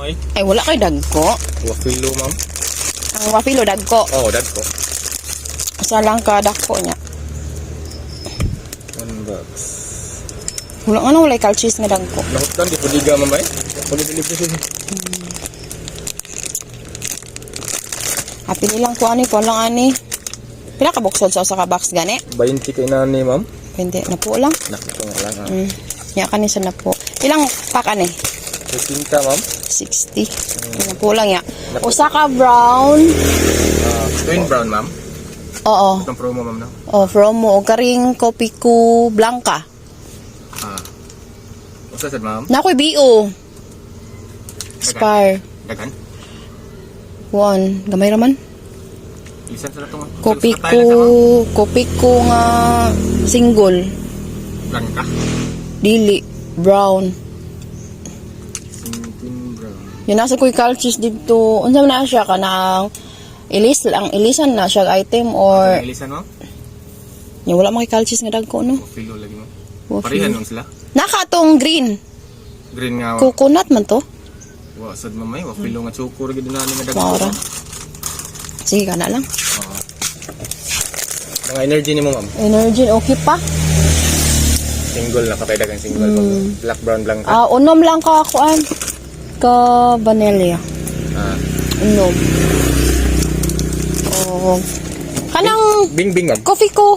May Ay, wala kay dagko. Wafilo, ma'am. Ang wafilo dagko. Oh, dagko. Asa lang ka dagko niya. One box. Wala nga na walay kalchis nga dagko. Nahutdan di puliga, ma'am ay. Puli-puli. Happy nilang ko ani, kuan lang ani. Pila ka buksod sa usa ka box gani? 20 kay nani, ma'am. Hindi, napo lang. Nakito nga lang, ah. Ya kani sa napo. Ilang pack ani? 60, ma'am. 60. Napo lang ya. Usa ka brown. Ah, twin brown, ma'am. Oo. Itong promo, ma'am, no? Oh, promo og karing kopi ko blanca. Ah. Usa sad, ma'am. Na ako'y BO. Spar. Dagan. One. Gamay raman. Isan sa itong Kopi ko, kopi ko nga single. Blanca. Dili. Brown. Twin brown. Yun nasa ko'y cultures dito. Unsa man na siya kanang ilis ang ilisan na siya item or Ilisan, ma'am. yung wala makay cultures nga dagko, no. Wafilo lagi, ma'am. Wafilo. Parehan nun sila. Naka tong green. Green nga. Coconut man to. Wa sad, ma'am, ay. Wafilo nga choco ra gid nani nga dagko. Maura. Sige kana lang. Oo. Mga energy ni mo, ma'am. Energy okay pa. Single na katay dagang single, ma'am. Black, brown, blanca. Ah, unom lang ka kuan. Ka vanilla. Ah. Unom. Oh. Kanang Bing bing, ma'am. coffee ko.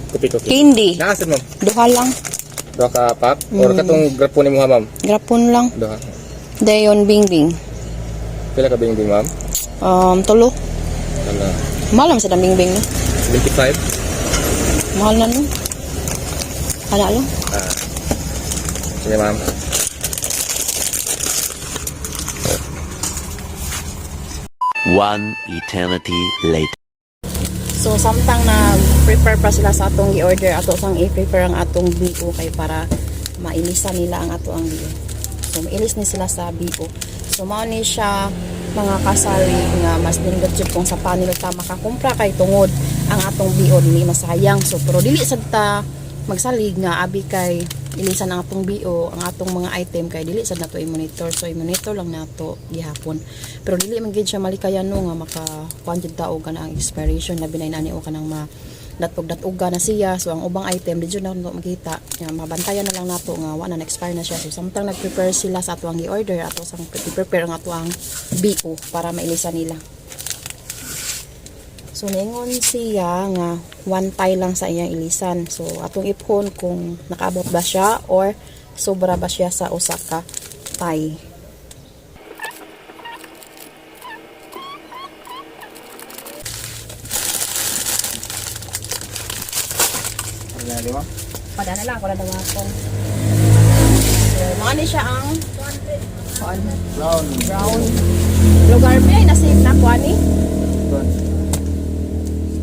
Kopi kopi. Candy. Naa sad, ma'am. Duha lang. Duha ka pack or katong grapo ni mo, ha, ma'am. Grapon lang. Duha. Dayon bing bing. Pila ka bing bing, ma'am? Tulo. Wala. Mahal naman sa bing bing, no? 75. Mahal na, no? Kana lang. Ah. Sige, ma'am. One eternity later. So, samtang na prepare pa sila sa atong gi-order, ato sang i-prepare ang atong BO kay para mailisan nila ang ato ang BO. So, mailis ni sila sa BO. So, mao ni siya, mga kasari, nga mas nindot jud kung sa panel ta makakumpra kay tungod ang atong BO dili masayang. So, pero dili sad ta magsalig nga abi kay ilisan ang atong BO, ang atong mga item kay dili sad nato i-monitor. So, i-monitor lang nato gihapon. Pero dili man gid siya malikayan, no, nga maka kuan jud ta og kanang expiration labi na inani o kanang ma datog-datuga na siya. So ang ubang item di jud na nato makita. Nga mabantayan na lang nato nga wa na na-expire na siya. So samtang nag-prepare sila sa ato ang gi-order, ato sang i-prepare ang ato ang BO para mailisan nila. So ningon siya nga one tie lang sa iyang ilisan. So atong iphon kung nakaabot ba siya or sobra ba siya sa usa ka tie. Wala, di ba? Padala lang ako na dawaton. So mao ni siya ang kuan, Brown. Brown. Lugar pa ay na-save na kuan ni.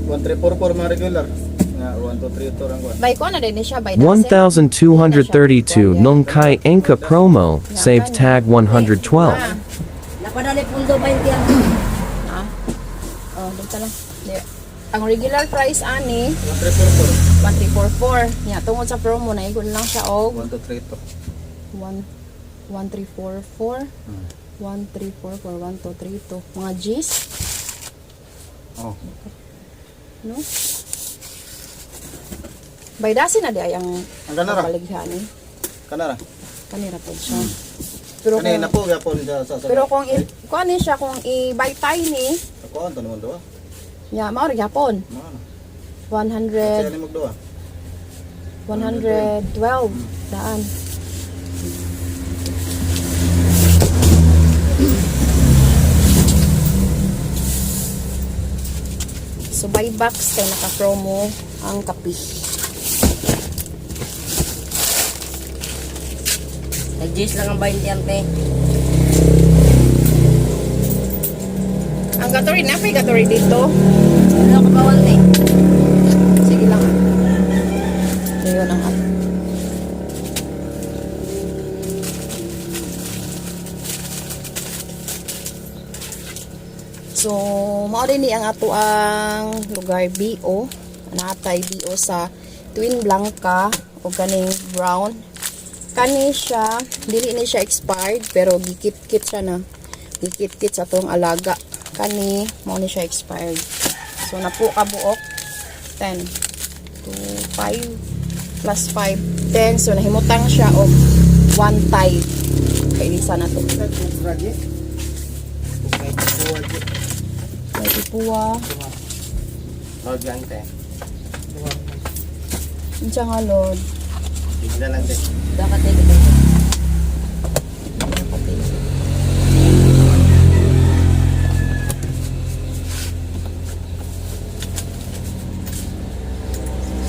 1344 mga regular. Nga 1 2 3 2 ang kuan. By kuan na din ni siya by dozen. 1232 Nung Kai Inca promo, saved tag 112. Napadali pundo 20 ang Ah. Oh, dito lang. Di. Ang regular price ani 1344. 1344. Nya tungod sa promo naigon lang siya og 1 2 3 2. 1 1344 1 3 4 4 1 2 3 2 mga G's, Oh. no? By dozen na di ay ang Ang kanara. palighan eh. Kanara. Kanira po siya. Pero Kani kung, na po gyapon sa pero kung i, kung ano siya kung i-buy tie ni, Kuan to naman duha. nya mao ra gyapon. Mao na. 100 Siya ni magduha. 112 daan. So buy box kay naka-promo ang kape. Nag-juice lang ang 20 ang te. Ang gatori na may gatori dito. Ano ka bawal te? Sige lang. So yun ang app. So, mao din ni ang ato ang lugar BO. Natay BO sa Twin Blanca o ganing brown. Kani siya, dili ni siya expired pero gikit-kit siya na. Gikit-kit sa atong alaga. Kani mao ni siya expired. So napo ka buok 10 2 5 plus 5 10, so nahimutang siya og one tie. Kay isa na to. May ipuwa. Load lang te. Unsa nga load? Tignan lang te. Dapat eh.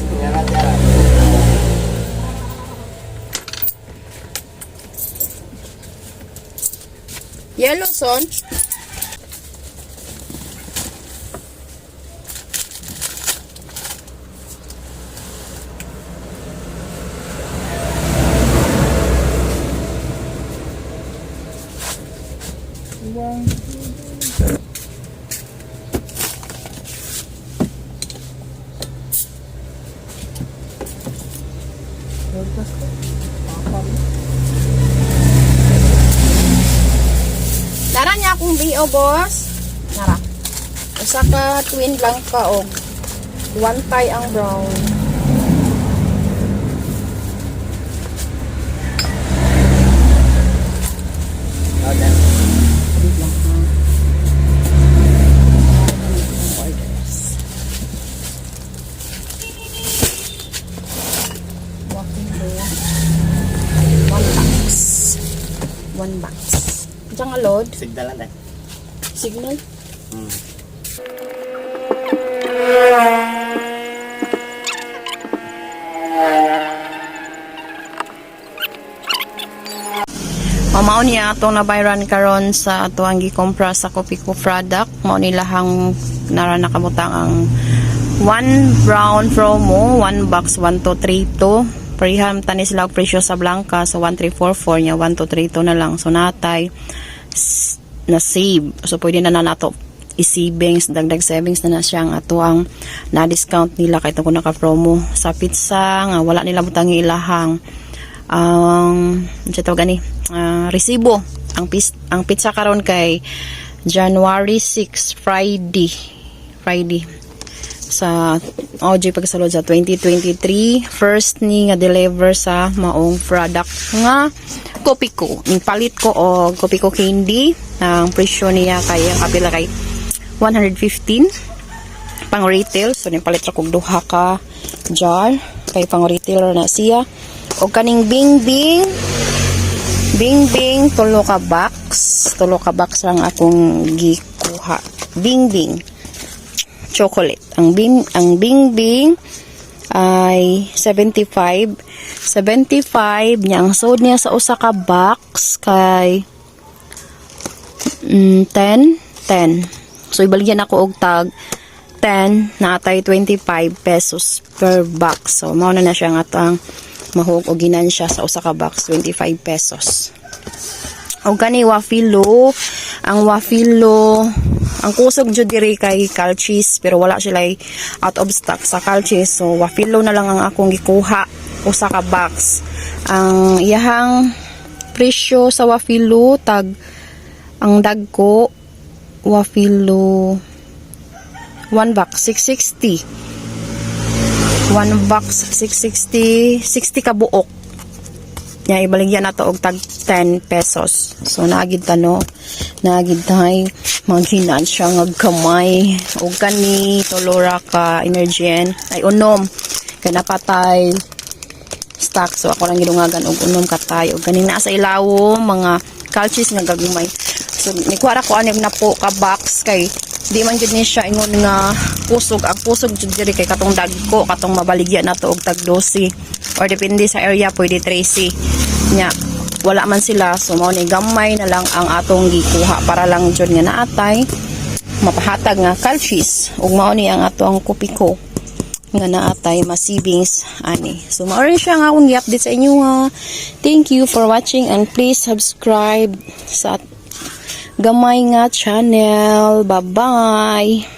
Tingnan natin ara. Yellow son. Nara niya akong BO, boss. Nara. Usa ka twin lang ka og one tie ang brown. Load lang. Wait lang ha. Orders. Walking to one box. One box. Diyan nga load. Signal lang te. Signal. Mao niya atong nabayran karon sa ato ang gikompra sa Kopiko product. Mao ni lahang nara nakabutang ang one brown promo, one box 1232. Pareham tani sila og presyo sa Blanca, so 1344 niya 1232 na lang. So natay na save. So pwede na na nato i-savings, dagdag savings na na siya ang ato ang na-discount nila kahit kung naka-promo sa pizza nga wala nila butang ilahang ang ano siya tawag ani. Resibo ang pizza karon kay January 6, Friday Friday sa OJ pagsulod sa 2023, first ni nga deliver sa maong product nga Kopiko. Ning palit ko og Kopiko candy, ang presyo niya kay ang kapila kay 115 pang retail, so ning palit ra kog duha ka jar kay pang retail ra na siya. Og kaning Bing Bing Bing Bing tulo ka box, tulo ka box lang akong gikuha. Bing Bing chocolate. Ang Bing Bing ay 75. 75 niya ang sold niya sa usa ka box kay 10 10. So ibaligyan ako og tag 10 na atay 25 pesos per box. So mao na na siya nga ato ang mahug og ginansya sa usa ka box, 25 pesos. Og kani wafilo, ang wafilo, ang kusog jud diri kay Calchis pero wala sila out of stock sa Calchis. So wafilo na lang ang akong gikuha, usa ka box. Ang iyahang presyo sa wafilo tag ang dagko wafilo one box 660. One box 660, 60 ka buok niya, ibaligyan na to og tag 10 pesos. So naagid ta no. Naagid tay maghinan siya nga gamay. Og kani tulora ka energen ay unom kay napatay stock, so ako lang gidungagan og unom katay. Og kani naa sa ilawom mga calcis nga gagmay. So nikuha ra ko ani og napo ka box kay di man jud ni siya ingon nga kusog. Ang kusog jud diri kay katong dagko, katong mabaligya na to og tag 12 or depende sa area pwede 13 nya. Wala man sila, so mao ni gamay na lang ang atong gikuha para lang jud nga naatay mapahatag nga calcis. Ug mao ni ang ato ang Kopiko nga naatay masibings ani. So mao rin siya nga akong gi-update sa inyo ha. Thank you for watching and please subscribe sa gamay nga channel. Bye bye.